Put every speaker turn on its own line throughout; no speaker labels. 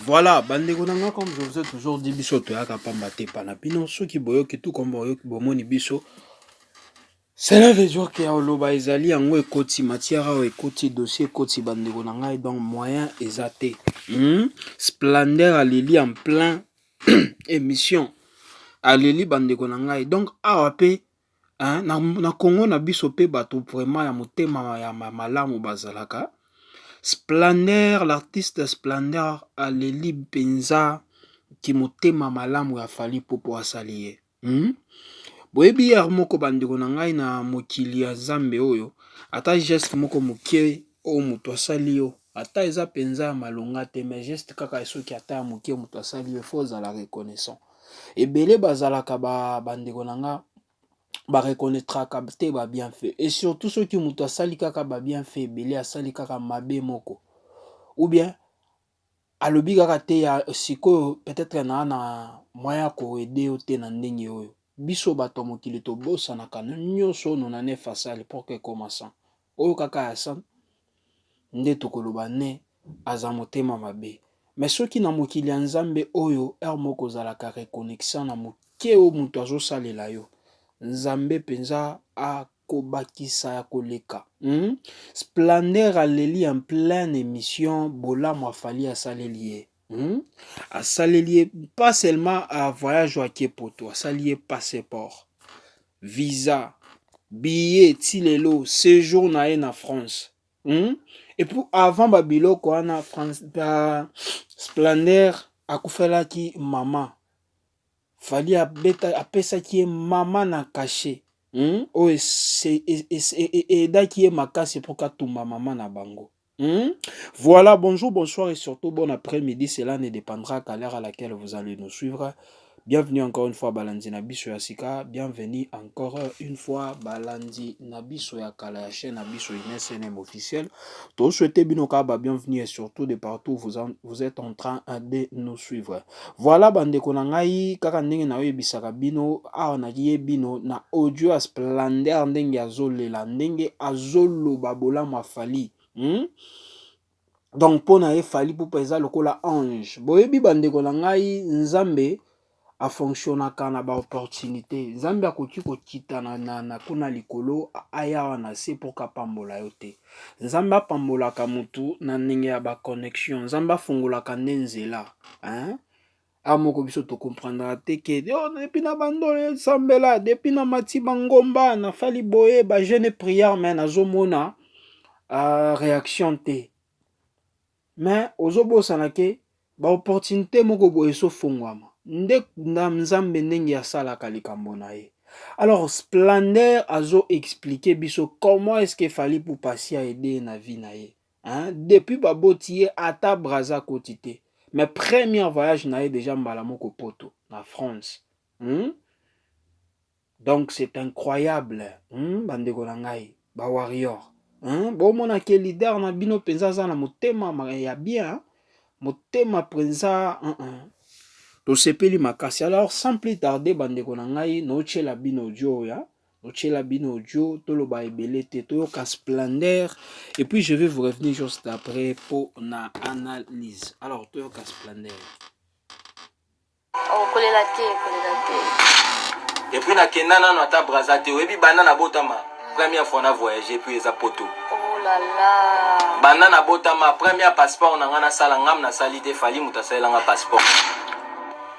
Voilà, bandeko na nga, comme je vous ai toujours dit, biso toyaka pamba te pa na bino. Soki boyoki tout comme boyoki, bomoni biso, cela veut dire que ya oloba ezali yango ekoti matière awa, ekoti dossier, ekoti bandeko na ngai. Donc moyen eza te. Splendeur aleli en plein émission, aleli bandeko na ngai. Donc awa mpe na Congo na biso mpe bato vraiment ya motema ya malamu bazalaka. Splendeur, l'artiste Splendeur aleli mpenza kimotema malamu ya Fally Ipupa asali ye. Boyebi yare moko bandeko na ngai, na mokili ya Nzambe oyo, ata geste moko moke oyo moto asali yo, ata eza mpenza ya malonga te, mais geste kaka soki ata ya moke moto asali yo, faut ozala reconnaissant. Ebele bazalaka bandeko na nga bareconnaîtraka te babienfait, et surtout soki moto asali kaka babienfait ebele, asali kaka mabe moko ou bien alobi kaka te ya sikoyo, peut-être na moyen ya koaider yo te. Na ndenge oyo biso bato ya mokili tobosanaka nyonso oyo 99 asali pour que ekoma 100, oyo kaka ya 100 nde tokoloba ne aza motema mabe. Mais soki na mokili ya Nzambe oyo, heure moko ozalaka reconnaissant na moke oyo moto azosalela yo, Nzambe mpenza akobakisa ya koleka. Splendeur aleli en pleine émission bolamu afali asaleli ye. Asaleli ye pas seulement a voyage oyo ake Poto, asali ye passeport, visa, billet, ti lelo séjour na ye na France. Et puis avant babiloko wana, France ba, Splendeur akufelaki mama. Fally abeta apesaki ye mama na cachet, Oyo eaidaki ye makasi mpo katumba mama na bango. Voilà, bonjour, bonsoir et surtout bon après-midi. Cela ne dépendra qu'à l'heure à laquelle vous allez nous suivre. Bienvenue encore une fois, balandi na biso ya sika. Bienvenue encore une fois, balandi na biso ya kala ya chaîne na biso Ines NM officiel. To souhaiter bino kaka bienvenue et surtout de partout vous êtes en train de nous suivre. Voilà bandeko na ngai, kaka ndenge na oyebisaka bino awa, naye bino na audio ya Splendeur, ndenge azolela, ndenge azoloba bolamu afali. Donc mpo na ye, Fally Ipupa eza lokola ange. Boyebi bandeko na ngai, Nzambe afonctionnaka na baopportunité. Nzambe akoki kokita na kuna likolo, aya awa na se mpo kapambola yo te. Nzambe apambolaka motu na ndenge ya baconnexion. Nzambe afungolaka nde nzela, hein? Awa moko biso tocomprendra te ke oh, depuis na bandolo esambela, depuis na mati bangomba, nafali boye bajeûne, prière, mais nazomona réaction te. Mais ozobosana ke baopportunité moko boye esofungwama nde na Nzambe ndenge asalaka likambo na ye. Alors Splendeur azo expliquer biso comment est-ce que Fally Ipupa asi aide na vie na ye, hein? Depuis baboti ye, ata Braza akoti te, mais premier voyage na ye déjà mbala moko Poto na France. Donc c'est incroyable. Bandeko na ngai bawarrior, Bomonaki leader na bino mpenza aza na motema ya bien, motema mpenza. Tosepeli makasi. Alors sans plus tarder, bandeko na ngai, naotiela bino audio oyo, otiela bino audio. Toloba ebele te, toyoka Splendeur et puis je vais vous revenir juste après pour na analyse. Alors toyoka Splendeur.
Oh, kolela te, kolela te.
Et puis nakenda nano ata Braza te. Oyebi, banda nabotama, première fois na voyage puis eza Poto.
Oh là là.
Banda nabotama, première passeport na nga nasala ngam nasali te, Fally moto asalelanga passeport.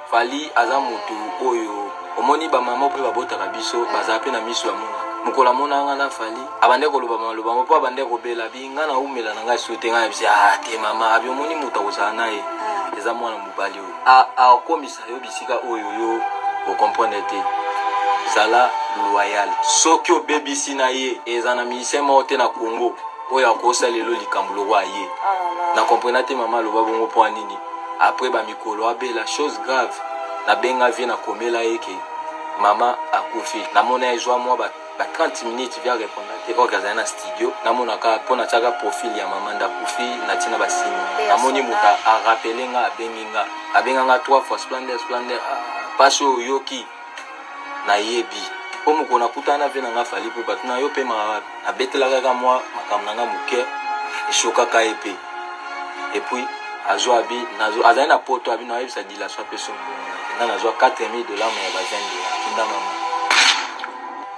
Fally aza motu oyo omoni bamama mpe babotaka biso, bazala mpe na miso ya monaka. Mokolo amona nga na Fally, abande koloba maloba mo mpo abande kobela bi nga na umela na ngai so te. Ngai nayebisi ah te mama, abi omoni moto akozala na ye eza mwana mobali oyo akomisa yo bisika oyo yo ocomprendre te. Zala loyal. Soki obebisi na ye, eza na musicien moko te na Congo oyo akosala lelo likambo lokwa ye.
Oh là là.
Na comprena te mama aloba bongo mpo ya nini. Après bamikolo abela, chose grave, nabenga vie, nakomela ye ke mama akufi. Namona ezwa mwa ba 30 minutes, via répondre te or azali na studio. Namonaka mpo natiaka profil ya mama nde akufi, natina basini. Namoni moto arappeler nga, abengi nga, abenga nga trois fois: "Splendeur, Splendeur." Ah, pasi oyo oyoki nayebi mpo mokolo nakutana na vie na nga Fally, mpo bato na yo mpe nabetelaka kaka mwa makambo na nga moke, eshokaka ye mpe. Et puis Azwa abi nazo azali na poto abi nayebisa dilation apesa mbongo nga nazwa 4000 dollars mais ya ba 20 dollars tinda mama.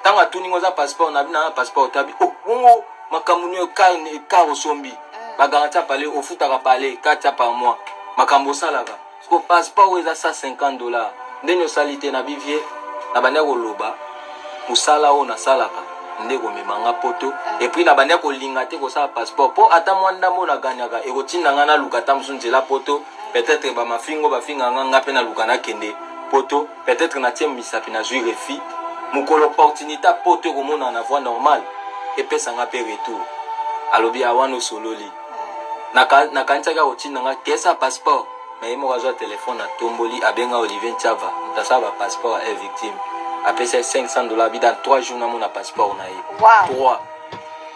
Ntango atuni ngo oza passeport na abi na passeport te, abi oh bongo makambo nio car car osombi bagarantie ya pale ofutaka pale 4 par mois, makambo osalaka siko passeport oyo eza 150 dollars, ndeni osali te na bivie na bandi koloba mosala oyo nasalaka nde komema nga poto. Et puis na bandi kolinga te kosala passeport mpo ata mwa ndambo naganyaka ekotinda nga naluka ata mosu nzela poto. Peut-être bamafingo bafinga nga, nga mpe naluka nakende poto. Peut-être natie misapi, nazwi refus mokolo opportunité poto ekomona na voie normale epesa nga mpe retour. Alobi awana osololi, nakanisaki akotinda nga kesa passeport, mais ye moko azwa telefone, atomboli, abenga Olivier Ntiava, moto asala bapasseport ya victime, apesa ye 500 dollars, abi dans 3 jours namona passeport na ye. 3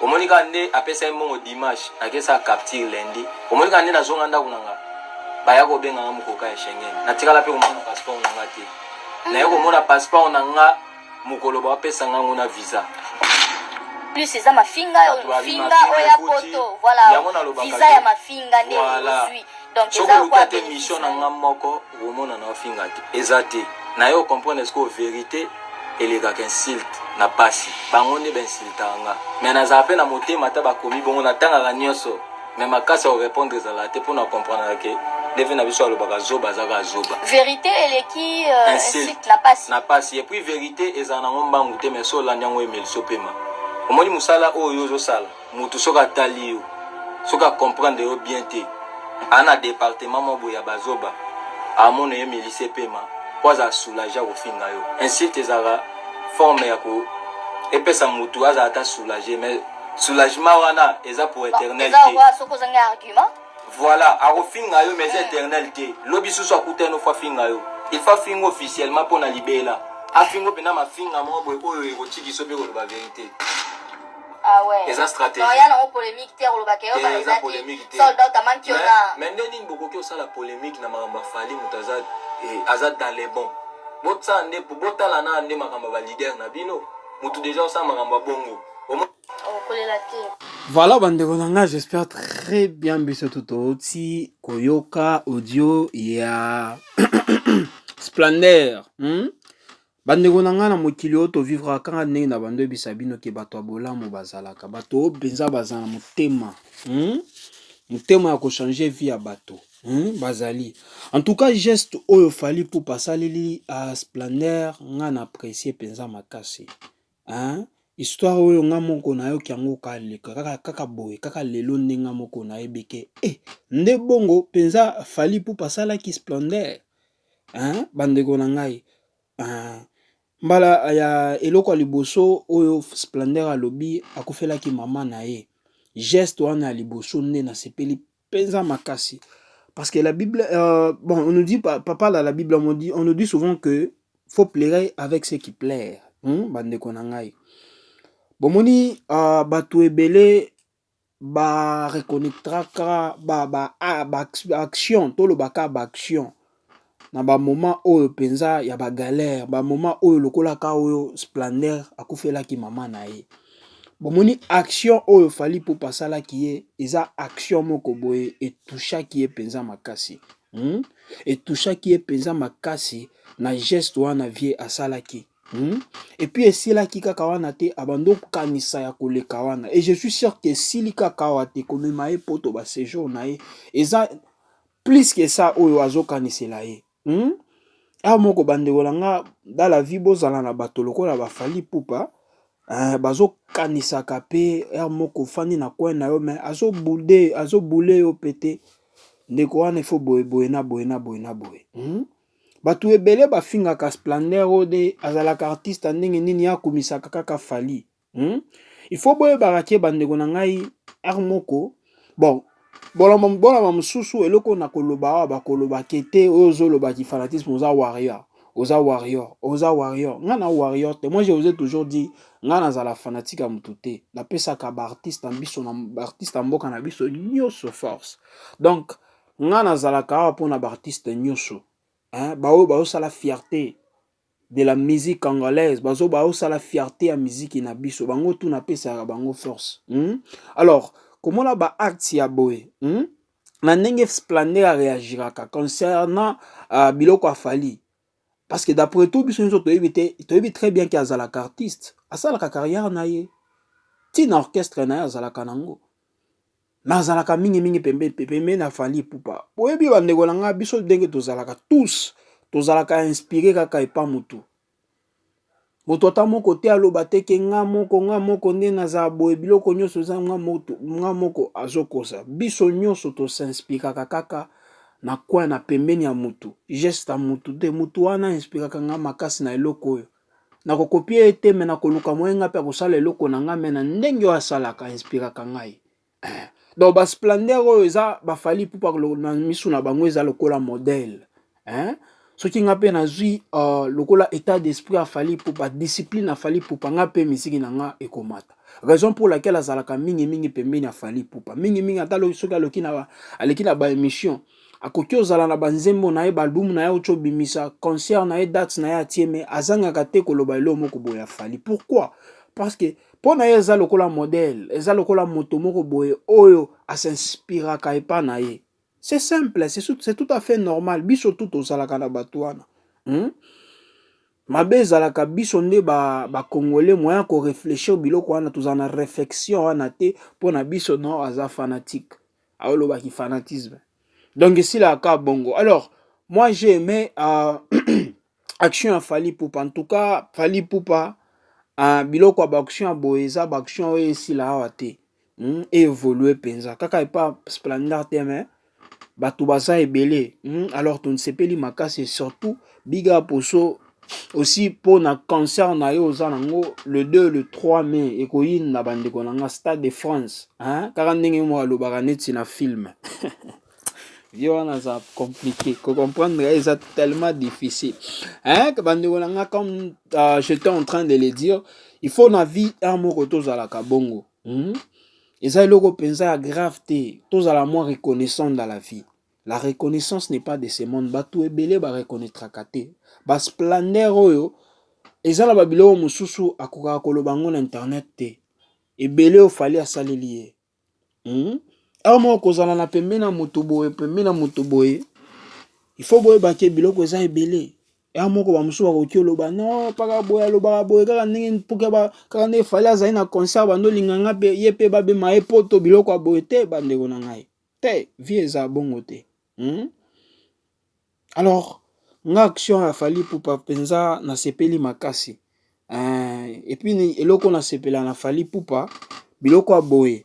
omoni kaka nde apesa ye mbongo dimanche, nakesa capture lundi. Omoni kaka nde nazonga ndako na nga, baya kobenga nga mokoka ya Schengen. Natikala mpe komona passeport na nga te. Naye komona passeport na nga mokolo bapesa nga ngo na visa.
Plus eza mafinga, finga oya poto, voilà, visa ya mafinga nde ozwi.
Donc soki oluki ate mission na nga moko okomona na ofinga te, eza te na ye ocomprendre. Ce que vérité elekaka insulte na pasi, bango nde bainsultaka nga, mais nazala mpe na motema. Ata bakomi bongo, natangaka nyonso, mais makasi ya korépondre ezalaka te, mpona comprendre ke ndenge na biso alobaka zoba azaka zoba.
Vérité eleki insulte na pasi.
Na pasi. Et puis vérité ezala nango mbangu te, mais so olandi yango emeliso pema. Omoni mosala oyo ozosala, motu soki atali yo, soki acomprendre yo bien te, aa na département moko boye ya bazoba, amona ye melise pema po azala soulage ya kofinga yo. Insulte ezalaka forme ya ko epesa motu azala ata soulage, mais soulagement wana eza pour éternel te.
Soki ozangi argument.
Voilà, akofinga yo, mais eza éternel te. Lobi susu akuta eno fo afinga yo, il faut afinga officiellement mpo na libela, afinga mpena mafinga moko boye oyo ekotikiso mpe koloba vérité.
Ah ouais.
Eza stratégie.
Non, ya nango polémique te, kolobaka yo.
Eza polémique te.
Sold out amanki yo na.
Mais nde nini bokoki osala polémique na makambo ya Fally? Moto aza aza dans les bons, bosala nde botala na nde makambo ya baleader na bino. Moto déjà osala makambo ya bongo.
Okolela te.
Voilà bandeko na nga, j'espère très bien biso to touti koyoka audio ya Splendeur, Bandeko na ngai, na mokili oyo tovivre kaka ndenge na bando oyebisa bino ke bato ya bolamu bazalaka, bato oyo mpenza bazala na motema, Motema ya kochange vie ya bato, Bazali. En tout cas geste oyo Fally Ipupa asaleli a Splendeur, nga na apprécie mpenza makasi, hein? Histoire oyo nga moko nayoki yango kaka kaka boye kaka lelo nde nga moko nayebi ke eh, nde bongo mpenza Fally Ipupa asalaki Splendeur, hein? Bandeko na ngai, hein? Mbala ya eloko ya liboso oyo Splendeur alobi akufelaki mama na ye, geste wana ya liboso nde nasepeli mpenza makasi, parce que la Bible, bon, on nous dit, papa, la Bible, on nous dit souvent que faut plaire avec ceux qui plaire, Bandeko na ngai, bomoni bato ebele bareconnectraka baaction ba, tolobaka baaction na bamoment oyo mpenza ya bagalère, bamoment oyo lokolaka oyo Splendeur akufelaki mama na ye. Bomoni action oyo Fally Ipupa asalaki ye, eza action moko boye etouchaki ye mpenza makasi, Etouchaki ye mpenza makasi na geste wana vie asalaki, Et puis esilaki kaka wana te, abandi okanisa ya koleka wana. Et je suis sûr ke esili kaka awa te, komema ye poto, baséjour na ye eza plus que ça oyo azokanisela ye, Awa moko bandeko na nga, dans la vie bozala na bato lokola baFally Ipupa, bazokanisaka mpe heure moko ofandi na coin na yo, mais azobouder, azobouler yo mpe te. Ndeko wana ifo boye boye na boye na boye na boye, Bato ebele bafingaka Splendeur oyo de azalaka artiste ya ndenge nini, akumisaka kaka Fally, Il faut boyebaka ke bandeko na ngai, heure moko bon bolama mosusu eloko na koloba awa, bakoloba ke te oyo ozolobaki fanatisme, oza warrior, oza warrior, oza warrior. Nga na warrior te. Moi je vous ai toujours dit, nga nazala fanatique ya motu te. Napesaka baartiste na biso, na baartiste ya mboka na biso nyonso force. Donc nga nazalaka awa mpona baartiste nyonso, hein, baoyo bazosala fierté de la musique congolaise, bazo baosala fierté ya musique na biso, bango tu napesaka bango force, Alors komona baacte ya boye, Na ndenge Splendeur areagiraka concernant biloko ya Fally, parce que d'après tout, biso nyonso toyebi te, toyebi très bien ke azalaka artiste, asalaka carrière na ye, ntina orchestre na ye azalaka nango, mais azalaka mingimingi pembeni na Fally Ipupa. Boyebi, bandeko na ngai, biso ndenge tozalaka, tous tozalaka inspiré kaka epa motu. Moto ata moko te aloba te ke nga moko, nga moko nde nazala boye, biloko nyonso eza nga moto, nga moko azokosa. Biso nyonso tosinspiraka kaka na coin, na pembeni ya mutu, geste ya mutu te. Mutu wana inspiraka nga makasi na eloko oyo nakocopier ye te, mais nakoluka moyen nga mpe akosala eloko na nga, mais na ndenge oyo asalaka inspiraka ngai. Donc basplendeur oyo eza baFally Ipupa, na misu na bango eza lokola modèle, hein? Soki nga mpe nazwi lokola état d'esprit ya Fally Ipupa, discipline ya Fally Ipupa, nga mpe misiki na nga ekomata. Raison pour laquelle azalaka mingimingi pembeni ya Fally Ipupa, mingimingi. Ata soki aloki na, aleki na baémission, akoki ozala na banzembo na ye, baalbum na ye oti obimisa, concert na ye, date na ye atie, mais azangaka te koloba eloko moko boye ya Fally. Pourquoi? Parce que mpo na ye eza lokola modèle, eza lokola moto moko boye oyo asinspiraka epa na ye. C'est simple, c'est tout à fait normal. Biso tu tozalaka na bato wana, Mabe ezalaka biso nde bacongolais ba moyen koréfléchir biloko wana, tozala na réflexion wana te. Mpo na biso, non, aza fanatique, aolobaki fanatisme, donc esilaka bongo. Alors moi, j'ai aimé action ya Fally Ipupa. En tout cas, Fally Ipupa, biloko ya baaction ya boye eza baaction oyo esila awa te, Évolue mpenza kaka epa Splendeur te, mais bato baza ebele, Alors tosepeli makasi et surtout big up oso aussi mpona concert na yo oza nango le 2, le 3 mai, ekoyinda, bandeko na nga, Stade de France, hein? Kaka ndenge moko alobaka neti na film vie wana, eza compliqué kocomprendre, eza tellement difficile, hein? Bandeko na nga, comme j'étais en train de le dire, il faut na vie un moko tozalaka bongo, Eza eloko mpenza ya grave te, tozala mwa reconnaissant dans la vie. La reconnaissance n'est pas de ce monde. Bato ebele bareconnaîtraka te. Basplendeur oyo eza na babiloko mosusu akokaka koloba yango na internet te, ebele oyo Fally asaleli ye, Awa moko kozala na pembeni na moto boye, pembeni na moto boye, il faut boyebake biloko eza ebele. Ya moko bamosusu bakoki oloba non, mpaka boye, alobaka boye kaka ndenge mpoke, kaka ndenge Fally azali na concert, bando olinganga mpe ye mpe babema ye poto, biloko ya boye te. Bandeko na ngai, te, vie eza bongo te, Alors nga, action ya Fally Ipupa mpenza nasepeli makasi. Et puis eloko nasepela na Fally Ipupa, biloko ya boye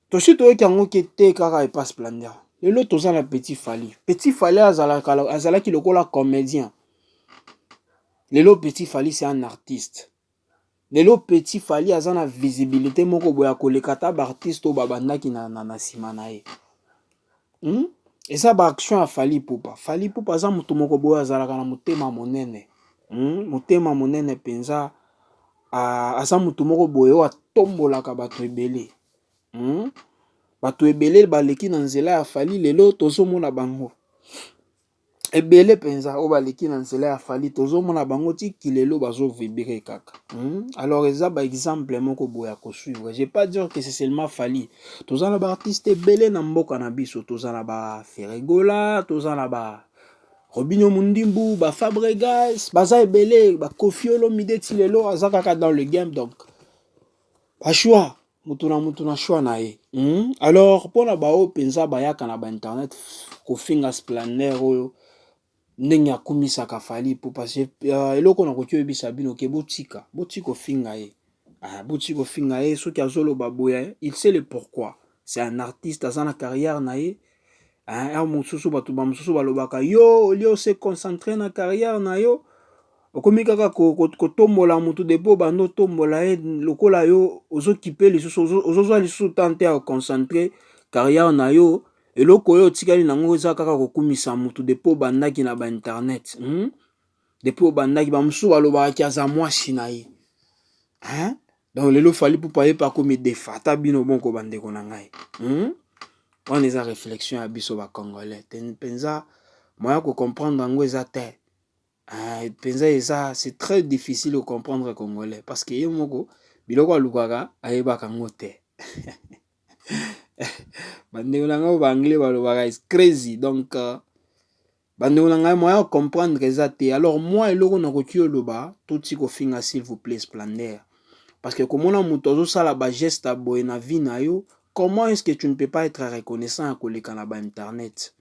tosi toyoki yango ke te kaka epa Splendeur. Lelo toza na Petit Fally. Petit Fally azalaki lokola comédien, lelo Petit Fally, c'est un artiste. Lelo Petit Fally aza na visibilité moko boye akoleka ata baartiste oyo babandaki na nsima na ye, Eza baaction ya Fally Ipupa. Fally Ipupa aza motu moko boye azalaka na motema monene, Motema monene mpenza. Aza motu moko boye oyo atombolaka bato ebele, Bato ebele baleki na nzela ya Fally, lelo tozomona bango ebele mpenza. Oyo baleki na nzela ya Fally, tozomona bango tiki lelo bazovibrer kaka, Alors eza baexemple moko boye ya kosuivre. Je pas dire que c'est seulement Fally. Toza na baartiste ebele na mboka na biso, toza na baFerre Gola, toza na ba Robinho Mundimbu, baFabregas, baza ebele, baKoffi Olomide ti lelo aza kaka dans le game. Donc bachoix, motu na motu na choix na ye, Alors mpona baoyo mpenza bayaka na bainternet kofinga Splendeur oyo ndenge akumisaka Fally po parce que eloko nakoki oyebisa bino ke botika, botika kofinga ye, botika kofinga ye. Soki azoloba boye, il sait le pourquoi. C'est un artiste, aza na carrière na ye. Heure mosusu bato bamosusu balobaka yo olie ose concentre na carrière na yo, okomi kaka kotombola motu. Depuis obanda otombola ye, lokola yo ozokipe lisusu, ozozwa lisusu temps te ya koconcentrer carrière na yo. Eloko oyo otikali nango eza kaka kokumisa motu depuis obandaki na bainternet, Depuis obandaki, bamosusu balobakaki aza mwasi na ye, hein? Donc lelo Fally Ipupa ye mpe akomi defa ata bino bonko. Bandeko na ngai, Wana eza réflexion ya biso bacongolais mpenza, moyen kocomprendre yango eza te mpenza. Eza, c'est très difficile de comprendre congolais, parce que ye moko biloko alukaka ayebaka yango te. Bandeko na ngai oyo baanglais balobaka is crazy. Donc bandeko na ngai, moyen ya comprendre eza te. Alors moi, eloko nakoki oloba, toti kofinga, s'il vous plaît, Splendeur, parce que komona moto azosala bageste ya boye na vie na yo, comment est-ce que tu ne peux pas être reconnaissant ya koleka na bainternet,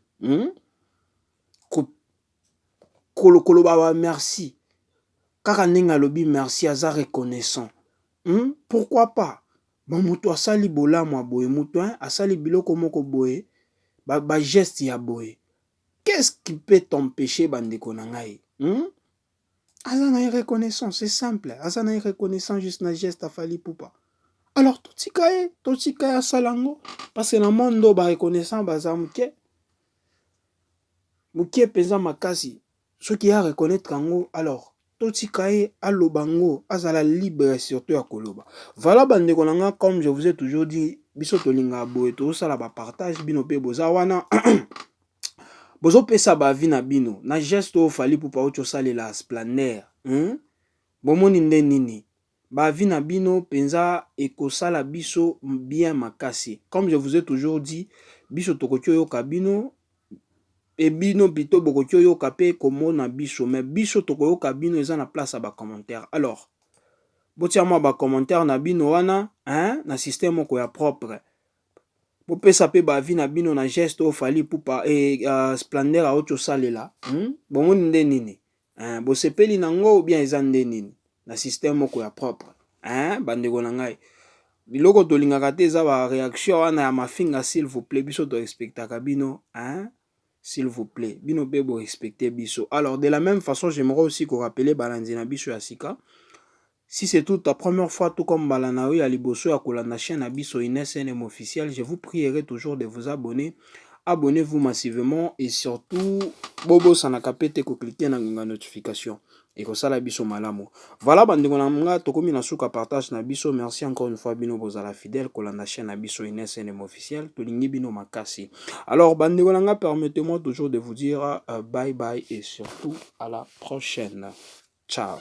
Koloba ba merci kaka ndenge alobi merci, aza reconnaissant, Pourquoi pas? Bon, moto asali bolamu ya boye, moto asali biloko moko boye, bageste ya boye, qu'est-ce qui peut t'empêcher, bandeko na ngai, Aza na ye reconnaissant, c'est simple, aza na ye reconnaissant juste na geste a Fally Ipupa. Alors totika ye, totika ye asala yango, parce que na monde oyo bareconnaissant baza moke moke mpenza makasi. Soki ye areconnaître yango, alors totika ye aloba yango, azala libre surtout ya koloba. Voilà, bandeko na nga, comme je vous ai toujours dit, biso tolingaka boye, tozosala bapartage, bino mpe boza wana, bozopesa baavis na bino na geste oyo Fally Ipupa oti osalela Splendeur, Bomoni nde nini baavis na bino mpenza ekosala biso bien makasi. Comme je vous ai toujours dit, biso tokoki oyoka bino e bino plutôt bokoki oyoka mpe komona biso, mais biso tokoyoka bino eza na place ya bacommentaire. Alors botia mwa bacommentaire na bino wana, hein, na système moko ya propre. Bopesa mpe baavis na bino na geste oyo Fally Ipupa e Splendeur auti osalela, Bomoni nde nini, hein? Bosepeli nango ou bien eza nde nini na système moko ya propre, hein? Bandeko na ngai, biloko tolingaka te eza baréaction wana ya mafinga. S'il vous plaît, biso torespectaka bino, hein? S'il vous plaît, bino mpe borespecte biso. Alors, de la même façon, j'aimerais aussi korappeler balandi na biso ya sika, si c'est toute ta première fois, tout comme mbala na yo ya liboso ya kolanda chaîne na biso Ines NM officiel, je vous prierai toujours de vous abonner. Abonnez-vous massivement et surtout bobosanaka pe te kocliquer na ngonga notification, ekosala biso malamu. Voilà, bandeko na nga, tokomi na suka partage na biso. Merci encore une fois, bino bozala fidèle kolanda chaîne na biso Ines NM officiel, tolingi bino makasi. Alors bandeko na nga, permettez-moi toujours de vous dire bye bye et surtout à la prochaine. Ciao.